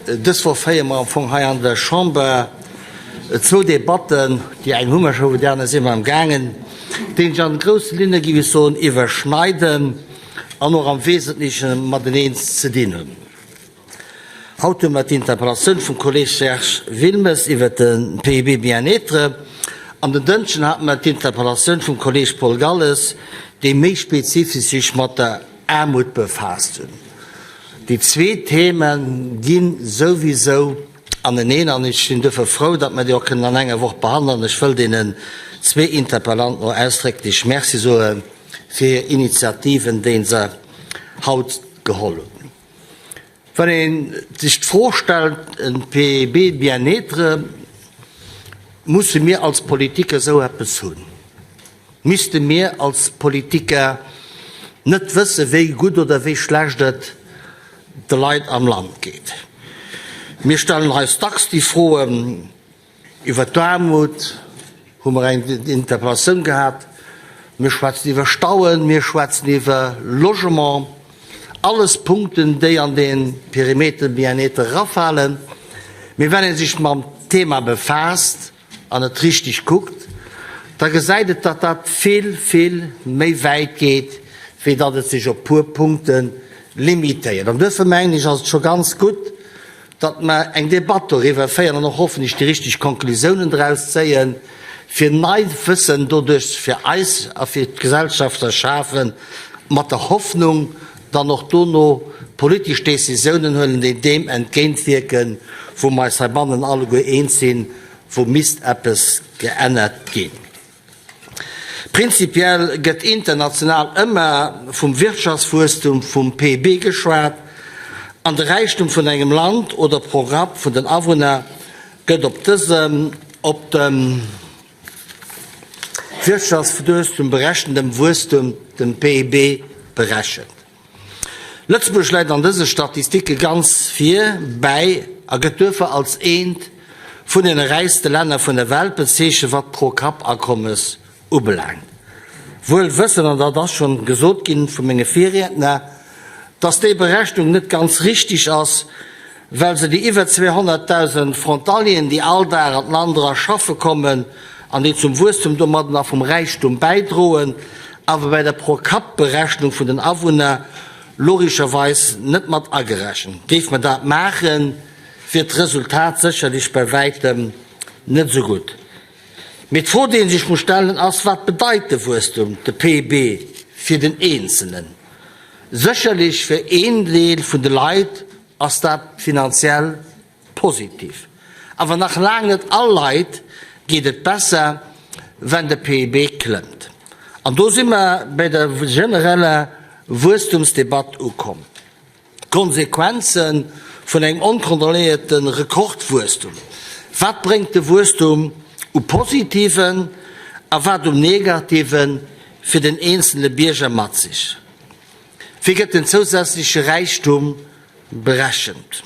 Dës Woch féiere mer am Fong hei an der Chamber zwou Debatten, déi eng hu mer scho, déi aner si mer amgaangen, déi sech an grousse Linne, géif ech soen, iwwerschneiden an och am Wesentleche mateneen ze dinn hunn. Haut hu mer d'Interpellatioun vum Kolleeg Serge Wilmes iwwert de PIB Bien-être an den Dënschden hate mer d'Interpellatioun vum Kolleeg Paul Galles, déi méi spezifesch sech mat der Aarmut befaasst hunn. Déi zwee Theme gi souwisou aneneen an ech sinn duerfir frou, datt mer déi och kënnen an enger Woch behandelen. Ech wëll deenen zwee Interpellanten och ausdrécklech Merci soe fir hir Initiativen, déi se haut geholl hunn. Wann ee sech d'Fro stellt, en PIB bien-être, musse mir als Politiker esou eppes hunn? Misste mir als Politiker net wësse wéi gutt oder wéi schlecht et de Leit am Land geet? Mir stellen eis dacks déi Froen. Iwwer d'Aarmut hu mer eng Interpellatioun gehat. Mir schwätzen iwwer Stauen, mir schwätzen iwwer Logement. Alles Punkten, déi an dee Perimeter bien-être erafalen. Mee wann ee sech mam Thema befaasst an et richteg kuckt, da gesäit et, datt dat vill, vill méi wäit geet, wéi datt et sech op puer Punkte limitéiert. An duerfir mengen ech, ass et scho ganz gutt, datt mer eng Debatt doriwwer féieren an och hoffentlech déi richteg Konklusiounen draus zéien, fir nei Wëssen doduerch fir eis a fir d'Gesellschaft ze schafen, mat der Hoffnung, dann och dono politesch Décisiounen huelen, déi deem entgéintwierken, wou mer eis heibannen alleguer eens sinn, wou misst eppes geännert ginn. Prinzipiell gëtt international ëmmer vum Wirtschaftswuesstum, vum PIB geschwat, an de Räichtum vun engem Land oder pro Kapp vun den Awunner gëtt op dësem op dem Wirtschaftswuesstum berechtentem Wuesstum, dem PIB, berechent. Lëtzebuerg läit an dëse Statistike ganz vir bäi a gëtt duerfir als eent vun den räichste Länner vun der Welt bezeechent, wat d'Pro-Kapp-Akommes ubelaangt. Wuel wëssend, an dat ass schonn gesot ginn vu menge Virriedner, dass déi Berechnung net ganz richtig ass, well se déi iwwer 200.000 Frontalieren, déi all Dag an d'Land era schaffe kommen an déi zum Wuesstum domadden a vum Räichtum bäidroen, awer bei der Pro-Kapp-Berechnung vun den Awunner logescherweis net mat agerechent. Géife mer dat maachen, wier d'Resultat sécherlech bei wäitem net esou gutt. Mee d'Fro, déi ee sech muss stellen, ass, Wat bedeit de Wuesstum, de PIB, fir den Eenzelen? Sécherlech fir een Deel vun de Leit ass dat finanziell positiv. Awer nach laang net all Leit geet et besser, wenn de PIB klëmmt. An do si mer bei der genereller Wuesstumsdebatt ukomm. D'Konsequenze vun engem onkontrolléierte Rekordwuesstum. Wat bréngt de Wuesstum u Positiven a wat um Negativen fir den eenzele Bierger mat sech? Wéi gëtt den zousätzleche Räichtum berechent?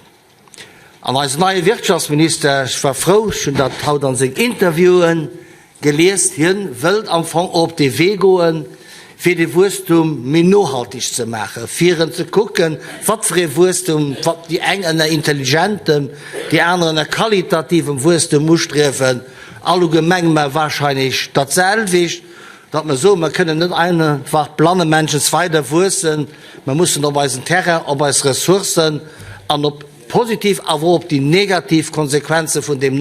An eisen neie Wirtschaftsminister, ech war frou, ech hunn dat haut an seng Interviewen gelies, hien wëllt am Fong och op dee Wee goen, fir dee Wuesstum méi nohaltig ze maachen, fir en ze kucken, wat fir ee Wuesstum, wat déi eng ënner intelligentem, déi aner ënner qualitativem Wuesstum ustriewen. Alleguer menge mer wahrscheinlech datselwecht. Datt mer soen, mer kënnen net einfach blannemännchens weider wuessen, mer mussen op eisen Terrain, op eis Ressourcen an op positiv awer och op déi negativ Konsequenze vun deem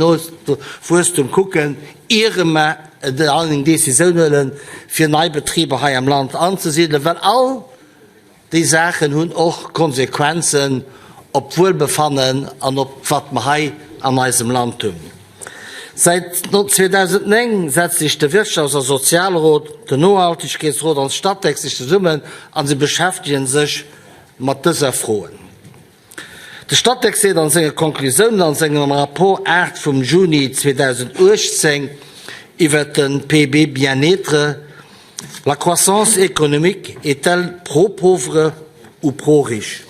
Wuesstum kucken, iere mer eng Décisioun huelen, fir nei Betriber hei am Land anzesidelen, well all Déi Saachen hunn och Konsequenzen op d'Wuelbefannen an op wat mer hei an eisem Land hunn. Säit 2009 setzt sech de Wirtschafts a Sozialrot, den Nohaltegkeetsrot an d'Statec sech zesummen a se beschäftegen sech mat dëser Froen. De Statec seet an senge Konklusiounen an sengem Rapport 8 vum Juni 2018 iwwert de PIB bien-être, La croissance économique est-elle pro-pauvre ou pro-riche?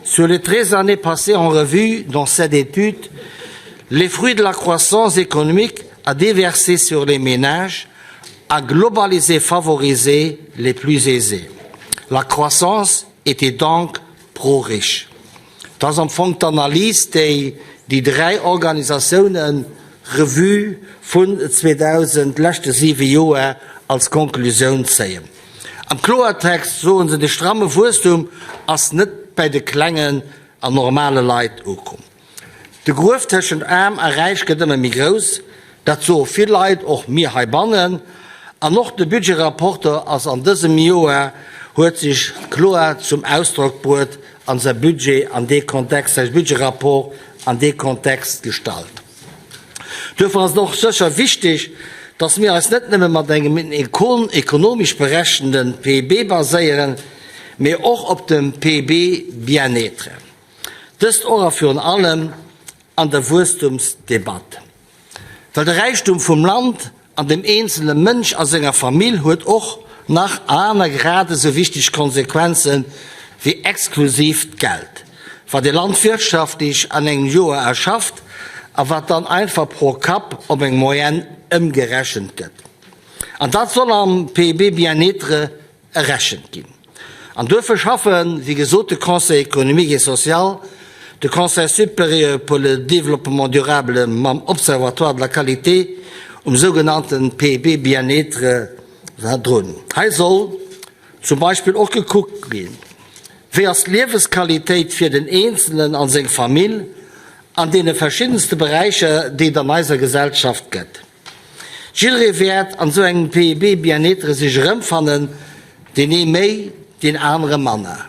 Sur les 13 années passées en revue dans cette étude, les fruits de la croissance économique a déversé sur les ménages, a globalisé favorisé les plus aisés. La croissance était donc pro-riche. Dat ass am Fong d'Analys, déi déi 3 Organisatiounen Revue vun 2000 leschte siwe Joer als Konklusioun zéien. Am Kloertext soen se, de stramme Wuesstum ass net bäi de klengen an normale Leit ukomm. De Gruef tëschent Aarm a Räich gëtt ëmmer méi grouss, dat soe vill Leit, och mir heibannen. An och de Budgetrapporteur ass an dësem Joer huet sech kloer zum Ausdrock bruet an säi Budget an dee Kontext, säi Budgetrapport an dee Kontext gestallt. Duerfir ass et och sécher wichteg, dass mir eis net nëmme mat engem ekonomesch berechente PIB baséieren, mee och op dem PIB bien-être. Dëst och a virun allem an der Wuesstumsdebatt. Well de Räichtum vum Land an dem eenzele Mënsch a senger Famill huet och nach aner grad esou wichteg Konsequenze wéi exklusiv d'Geld, wat ee Land wirtschaftlech an engem Joer erschafft a wat dann einfach pro Kapp op eng Moyenne ëmgerechent gëtt. An dat soll am PIB bien-être errechent ginn. An duerfir schaffen, wéi gesot, de Conseil économique et social, de Conseil supérieur pour le développement durable mam Observatoire de la qualité um sougenannte PIB bien-être drun. Hei soll zum Beispill och gekuckt ginn, wéi ass d'Liewesqualitéit fir den Eenzelen a seng Famill an deene verschiddenste Beräicher, déi et an eiser Gesellschaft gëtt. Jidderee wäert an esou engem PIB bien-être sech erëmfannen, deen ee méi, deen anere manner.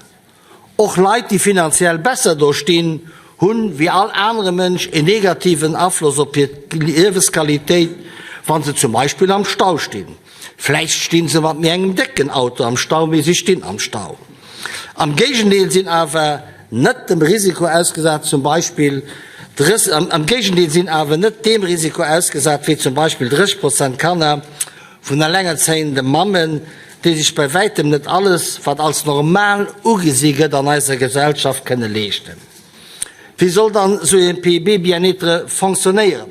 Och Leit, déi finanziell besser do stinn, hunn, wéi all anere Mënsch, en negativen Afloss op hir Liewesqualitéit, wa se zum Beispill am Stau stinn. Vläicht stinn se mat méi engem décken Auto am Stau, mee si stinn am Stau. Am Géigendeel sinn awer net dem Risiko ausgesat, zum Beispill am Géigendeel sinn awer net deem Risiko ausgesat, wéi zum Beispill 30 Prozent Kanner vun allengerzéiende Mammen, déi sech bei wäitem net alles, wat als normal ugesi gëtt an eiser Gesellschaft, kënne leeschten. Wéi soll dann esou ee PIB bien-être fonctionnéieren?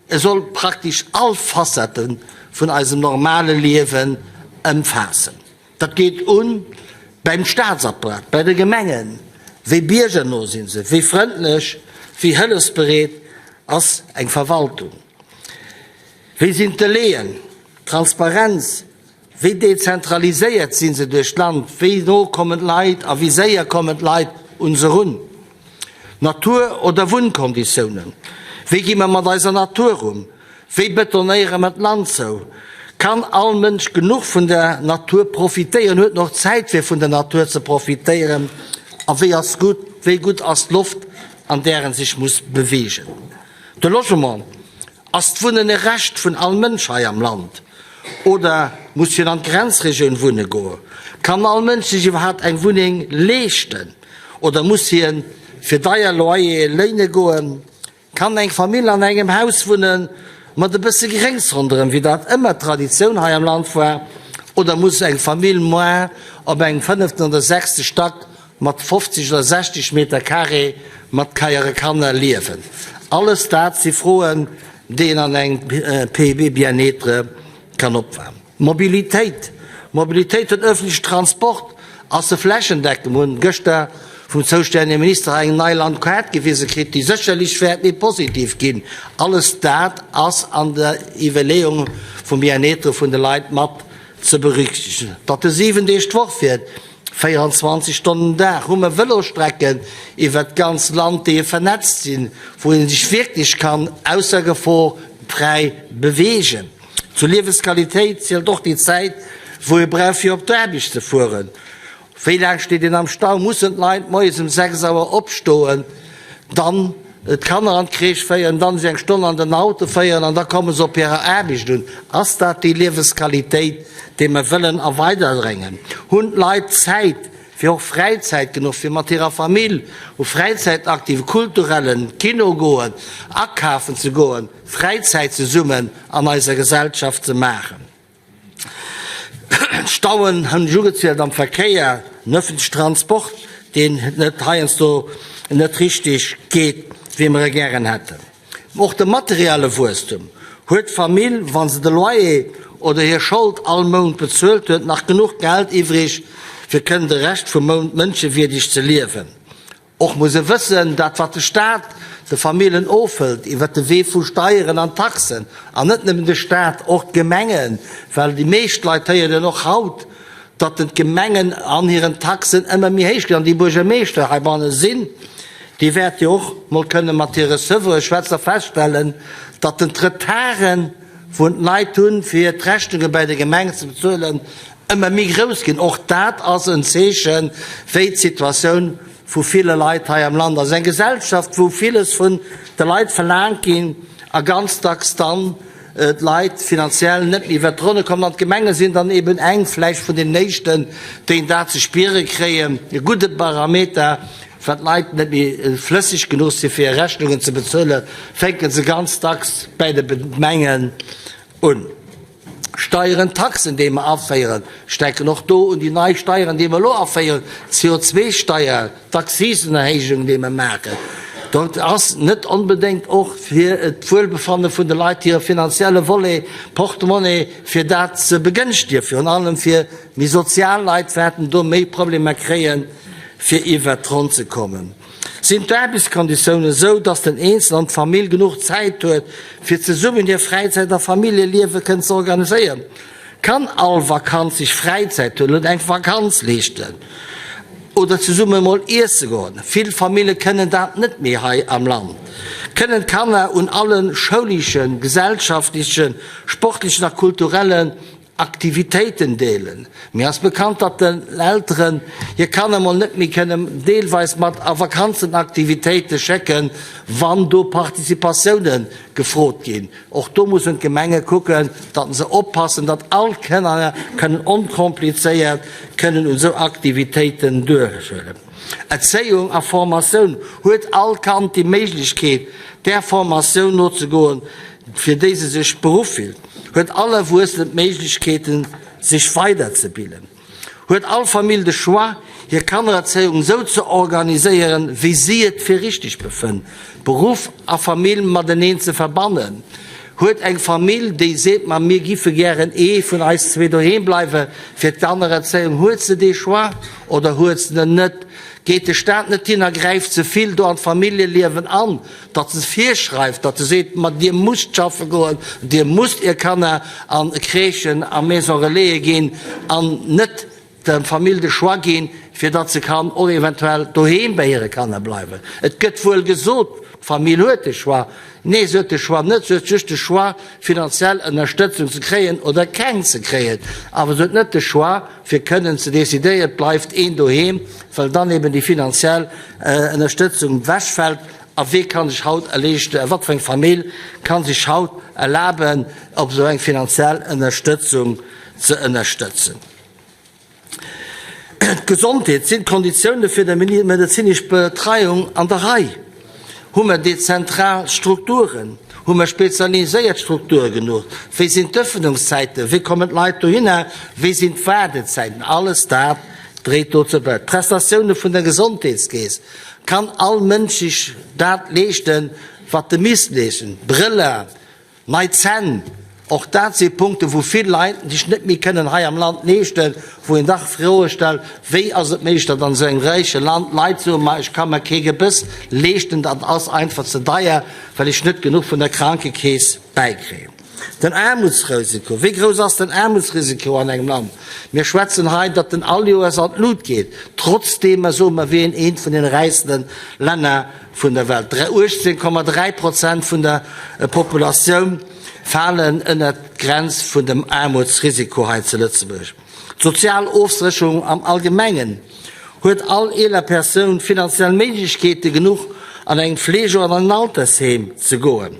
E soll praktesch all Facette vun eisem normale Liewen ëmfaassen. Dat geet un beim Staatsapparat, bei de Gemengen, wéi biergerno sinn se, wéi frëndlech, wéi hëllefsbereet ass eng Verwaltung, wéi sinn d'Delaien, d'Transparenz, wéi dezentraliséiert si se duerch d'Land, wéi no kommen d'Leit a wéi séier kommen d'Leit un se erun. Natur oder Wunnkonditiounen, wéi gi mer mat eiser Natur um, Wéi betonéiere mer d'Land zou? Kann all Mënsch genuch vun der Natur profitéieren? Huet en och Zäit fir vun der Natur ze profitéieren? A wéi ass gutt, wéi gutt ass d'Loft an där en sech muss beweegen? De Logement, Ass d'Wunnen e Recht vun all Mënsch hei am Land oder muss hien an d'Grenzregioun wunne goen? Kann all Mënsch sech iwwerhaapt eng Wunneng leeschten oder muss hien fir deier Loyere léine goen? Kann eng Famill an engem Haus wunnen, mat e bësse Gréngs ronderëm, wéi dat ëmmer d'Traditioun hei am Land war, oder muss eng Famill moins op engem fënneften oder sechste Stack mat 50 oder 60 Meter carré mat hire Kanner liewen? Alles dat si Froen, déi een an engem PIB bien-être kann opwaarmen. Mobilitéit, Mobilitéit, den öffentlichen Transport ass e flächendeckend. Mir hunn gëschter vum zoustännege Minister hei eng nei Landkaart gewise kritt, déi sécherlech wäert méi positiv ginn. Alles dat ass an der Iwwerleeung vum Bien-être vun de Leit mat ze berücksichtegen. Datt e 7 Deeg d'Woch fiert, 24 Stonnen den Dag, hu mer Vëlosstrecken iwwert d'ganz Land, déi vernetzt sinn, wou ee sech wierklech kann ausser Gefor fräi beweegen. Zur Liewesqualitéit zielt och déi Zäit, wou ee brauch fir op d'Aarbecht ze fueren. Wéi laang steet een am Stau? Mussen d'Leit moies um 6 Auer opstoen, dann d'Kanner an d'Crèche féieren, dann se eng Stonn an den Auto féieren an da komme se op hirer Aarbecht un? Ass dat déi Liewesqualitéit, déi mer wëllen a weiderbréngen? Hunn d'Leit Zäit fir och Fräizäit genuch, fir mat hirer Famill u Fräizäitaktive, kulturellen, Kino goen, akafen ze goen? Fräizäit zesummen an eiser Gesellschaft ze maachen. D'Stauen hunn ech ugezielt am Verkéier, den öffentlichen Transport, deen net heiansdo net richtig geet, wéi mer e gären hätten. Och de materielle Wuesstum. Huet d'Famill, wa se de Loyer oder hir Schold all Mount bezuelt huet, nach genuch Geld iwwrig, fir kënnen de Rescht vum Mount mënschewierdeg ze liewen? Och muss e wëssen, dat wat de Staat de Famillen ofhëlt iwwert de Wee vu Steieren an Taxen, an net nëmmen de Staat, och d'Gemengen, well déi meescht Leit héieren och haut, datt den d'Gemengen an hiren Taxen ëmmer méi héich ginn, an déi Buergermeeschter heibanne sinn, déi wäerte jo och mol kënne mat hire Receveuren schwätzen a feststellen, datt den d'Retarden, wou d'Leit hunn, fir d'Rechnunge bäi de Gemengen ze bezuelen, ëmmer méi grouss ginn. Och dat ass en Zeechen, wéi d'Situatioun vu ville Leit hei am Land ass. Eng Gesellschaft, wou villes vun de Leit verlaangt ginn a ganz dacks dann d'Leit finanziell net méi iwwert d'Ronne kommen. An d'Gemenge sinn dann eben eng vläicht vun den éischten, déi dat ze spiere kréien. E gudde Barometer, Wann d'Leit net méi flësseg genuch si fir hir Rechnungen ze bezuelen, fänke se ganz dacks bäi de Gemengen un. Steieren, Taxen, déi mer aféieren, ech denken och do un déi nei Steieren, déi mer elo aféieren, d'CO2-Steier, d'Akzisenerhéijung, déi mer maachen, dat ass net onbedéngt och fir d'Wuelbefanne vun de Leit, hire finanzielle Volet, Portemonnaie, fir dat ze begënschtegen. Virun allem fir méi sozial Leit wäerten do méi Problemer kréien, fir iwwert d'Ronn ze kommen. Sinn d'Aarbechtskonditiounen esou, dass den Eenzelen an d'Famill genuch Zäit huet, fir zesummen hir Fräizäit a Familljeliewe kënnen ze organiséieren? Kann all Vakanz sech Fräizäit huelen oder eng Vakanz leeschten oder zesumme mol iesse goen? Vill Famille kënnen dat net méi hei am Land. Kënnen d'Kanner un alle schouleschen, gesellschaftlechen, sportlechen a kulturellen Aktivitéiten deelen. Mir ass bekannt, datt den Elteren hir Kanner mol net méi kënnen deelweis mat a Vakanzenaktivitéite schécken, wann do Participatioune gefrot ginn. Och do mussen d'Gemenge kucken, datt se oppassen, datt all d'Kanner kënnen onkomplizéiert kënnen un esou Aktivitéiten duerchhuelen. Erzéiung a Formatioun, Huet all Kand déi Méiglechkeet, där Formatioun nozegoen, fir déi se sech beruff fillt? Huet all Erwuessenen d'Méiglechkeeten, sech weiderzebilden? Huet all Famill de Choix, hir Kannererzéiung esou ze organiséieren, wéi si et fir richteg befënnt, Beruff a Famill mateneen ze verbannen? Huet eng Famill, déi seet, ma mir giffe gären ee vun eis zwee doheem bleiwe fir d'Kannererzéiung, huet se dee Choix oder huet se en net? Geet de Staat net hin a gräift ze vill do an d'Familljeliewen an? datt se virschreift, datt se seet, ma Dir musst schaffe goen, Dir musst Är Kanner an Crèchen a Maison Relaisen ginn an net der Famill de Choix ginn, fir datt se kann och eventuell doheem bei hire Kanner bleiwen. Et gëtt wuel gesot, d'Famill huet de Choix. Nee, se huet de Choix net, se huet just de Choix, finanziell Ënnerstëtzung ze kréien oder keng ze kréien, awer se huet net de Choix, fir kënnen ze decidéieren, et bleift een doheem, well dann eben déi finanziell Ënnerstëtzung ewechfält. A wee ka sech haut erleeschten, a wat fir eng Famill ka sech haut erlaben, op esou eng finanziell Ënnerstëtzung ze ënnerstëtzen? D'Gesondheet, Sinn d'Konditioune fir déi medezinesch Betreiung an der Rei? Hu mer dezentral Strukturen? Hu mer spezialiséiert Strukture genuch? Wéi sinn d'Ëffnungszäiten? Wéi kommen d'Leit dohinner? Wéi sinn d'Waardezäiten? Alles dat dréit dozou bäi. D'Prestatioune vun der Gesondheetskeess, Kann all Mënsch sech dat leeschten, wat e misst leeschten? Brëller, Nei Zänn, och dat si Punkten, wou vill Leit sech net méi kënnen hei am Land leeschten, wou een dach Froe stellt, Wéi ass et méiglech, datt an esou engem räiche Land Leit soen, ma ech ka mer kee Gebëss leeschten, dat ass einfach ze deier, well ech net genuch vun der Krankekeess bäikréien. Den Aarmutsrisiko, Wéi grouss ass den Aarmutsrisiko an engem Land? Mir schwätzen hei, datt en all Joers an d'Lut geet, trotzdeem mer soen, mer wieren eent vun den räichsten Länner vun der Welt. 18,3 Prozent vun der Populatioun falen ënnert d'Grenz vun dem Aarmutsrisiko hei zu Lëtzebuerg. D'sozial Ofsécherung am Allgemengen, Huet all eeler Persoun finanziell Méiglechkeete genuch an eng Fleege oder an en Altersheem ze goen?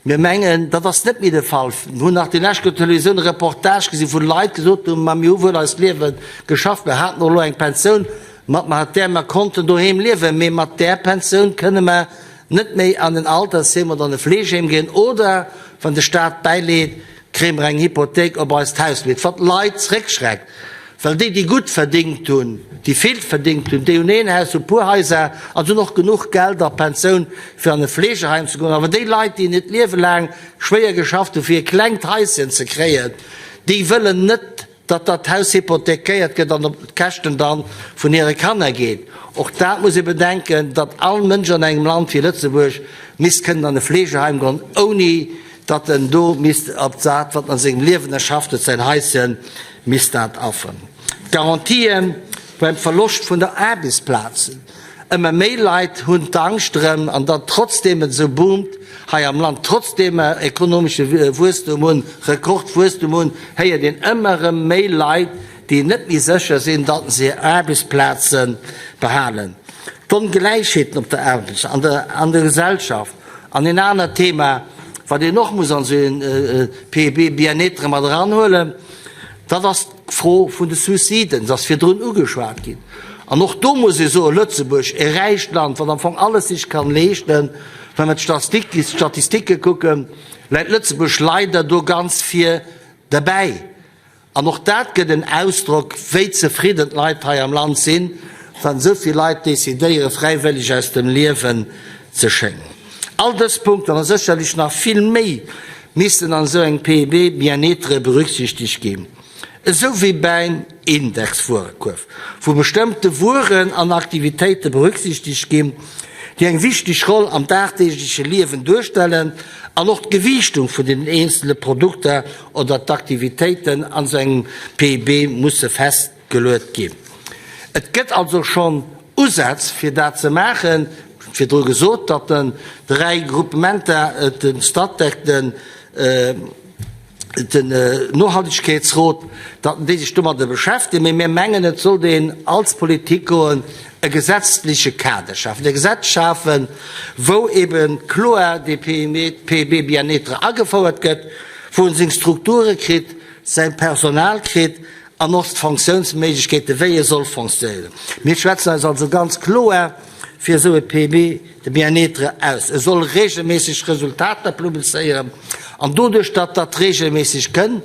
Mir mengen, dat ass net méi de Fall. Mir hunn nach déi lescht Kéier op der Televisioun e Reportage gesinn, wou Leit gesot hunn, ma mir hu wuel eist Liewe geschafft, mir haten och elo eng Pensioun, mat mat där mer konnten doheem liewen, mee mat där Pensioun kënne mer net méi an en Altersheem oder an e Fleegeheem ginn oder, wann de Staat bäileet, kréie mer eng Hypothéik op eist Haus mee wat d'Leit zréckschreckt, well déi, déi gutt verdéngt hunn, déi vill verdéngt hunn, déi hunn een Haus, hu puer Haiser an hunn och genuch Geld a Pensioun, fir an e Fleegeheim ze goen. Awer déi Leit, déi hiert Liewe laang schwéier geschafft hunn, fir e klengt Haischen ze kréien, déi wëllen net. datt dat Haus hypothekéiert gëtt an op d'Käschten dann vun hire Kanner geet. Och dat muss ee bedenken, datt all Mënsch an engem Land wéi Lëtzebuerg misst kënnen an e Fleegeheim goen, ouni datt en do misst op dat, wat en a sengem Liewen erschafft huet, säin Haischen, misst dat affen. D'Garantië beim Verloscht vun der Aarbechtsplazen, Ëmmer méi Leit hunn d'Angscht erëm, an datt trotzdeem et esou boomt hei am Land, trotzdeem mer ekonomesche Wuesstum hunn, Rekordwuesstum hunn, héiert een ëmmer erëm méi Leit, déi net méi sécher sinn, datt se hir Aarbechtsplaze behalen. D'Ongläichheeten op der Aarbecht, an der an der Gesellschaft an een anert Thema, wat een och muss an esou een PIB bien-être mat eranhuelen, dat ass, D'Fro vun de Suiciden, se ass virdrun ugeschwat ginn. An och do muss ee soen, Lëtzebuerg, e räicht Land, wat am Fong alles sech kann leeschten, wa mer d'Statistike kucken, läit Lëtzebuerg leider do ganz vir derbäi. An och dat gëtt en Ausdrock, wéi zefridden d'Leit hei am Land sinn, wann esou vill Leit decidéieren, fräiwëlleg aus dem Liewen ze schéngen. All dës Punkten a sécherlech nach vill méi missten an esou engem PIB bien-être berücksichtegt ginn, esou wéi bäim Indexwuerekuerf, wou bestëmmte Wueren an Aktivitéite berücksichtegt ginn, déi eng wichteg Roll am dagdeegleche Liewen duerstellen, an och d'Gewiichtung vun den eenzele Produkter oder d'Aktivitéiten an esou engem PIB musse festgeluet ginn. Et gëtt also schonn Usätz fir dat ze maachen. Ech hunn virdru gesot, datt den 3 Groupementer, den Statec, den den Nohaltegkeetsrot, datt déi sech domadder beschäftegen. Mee mir mengen, et sollt een als Politik goen, e gesetzleche Kader schafen, e Gesetz schafen, wou ebe kloer dee PIB bien-être agefouert gëtt, wou en seng Strukture kritt, säi Personal kritt an och d'Fonctiounsméiglechkeeten, wéi e soll fonctionnéieren. Mir schwätzen eis also ganz kloer fir esou e PB de bien-être aus. E soll regelméisseg Resultater publizéieren an doduerch, datt dat regelméisseg kënn,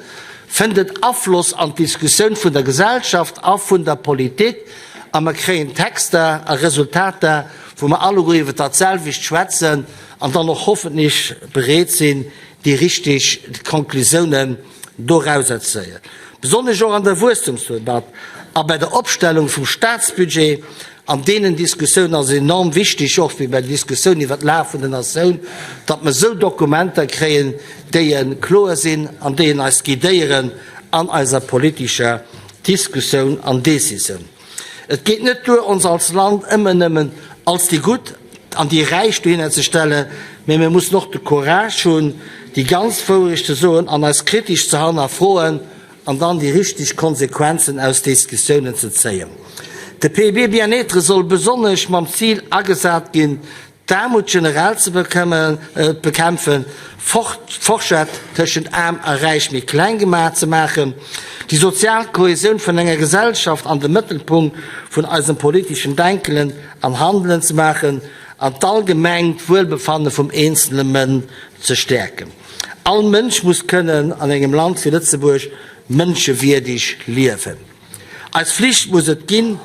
fënnt et Afloss an d'Diskussioun vun der Gesellschaft a vun der Politik a mer kréien Texter a Resultater, wou mer alleguer iwwer dat selwecht schwätzen an dann och hoffentlech bereet sinn, déi richtig Konklusiounen dorauser zéien. Besonnesch och an der Wuesstumsdebatt a bei der Opstellung vum Statsbudget. An deenen Diskussiounen ass et enorm wichtig, och wéi bei der Diskussioun iwwert d'Lag vun der Natioun, datt mer esou Dokumenter kréien, déi kloer sinn an déi eis guidéieren an eiser politischer Diskussioun an Décisioun. Et geet net duer, ons als Land ëmmer nëmmen als déi Gutt an déi Räich dohinner ze stellen, mä mir mussen och de Courage hunn, déi ganz Wourecht ze soen an eis kritesch ze hannerfroen an dann déi richteg Konsequenzen aus Diskussiounen ze zéien. De PIB bien-être soll besonnesch mam Zil agesat ginn, D'Aarmut generell ze bekämpfen, d'Forschett tëschent Aarm a Räich méi kleng gemaach ze maachen, déi sozial Kohäsioun vun enger Gesellschaft an de Mëttelpunkt vun eisem politeschen Denkelen an Handelen ze maachen an d'allgemengt Wuelbefanne vum eenzele Mënn ze stäerken. All Mënsch muss kënnen an engem Land wéi Lëtzebuerg mënschewierdeg liewen. Eis Flicht muss et ginn,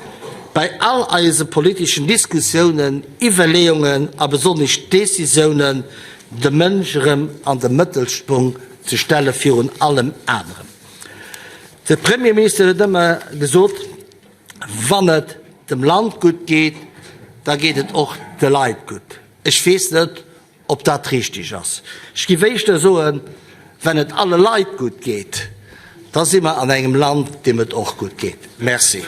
bei all eise politeschen Diskussiounen, Iwwerleeungen a besonnesch Décisiounen de Mënsch erëm an de Mëttelpunkt ze stelle virun allem anerem. De Premierminister huet ëmmer gesot, Wann et dem Land gutt geet, da geet et och de Leit gutt. Ech weess net, Ob dat richteg ass? Ech géif éischter soen, Wenn et alle Leit gutt geet, da si mer an engem Land, deem et och gutt geet. Merci.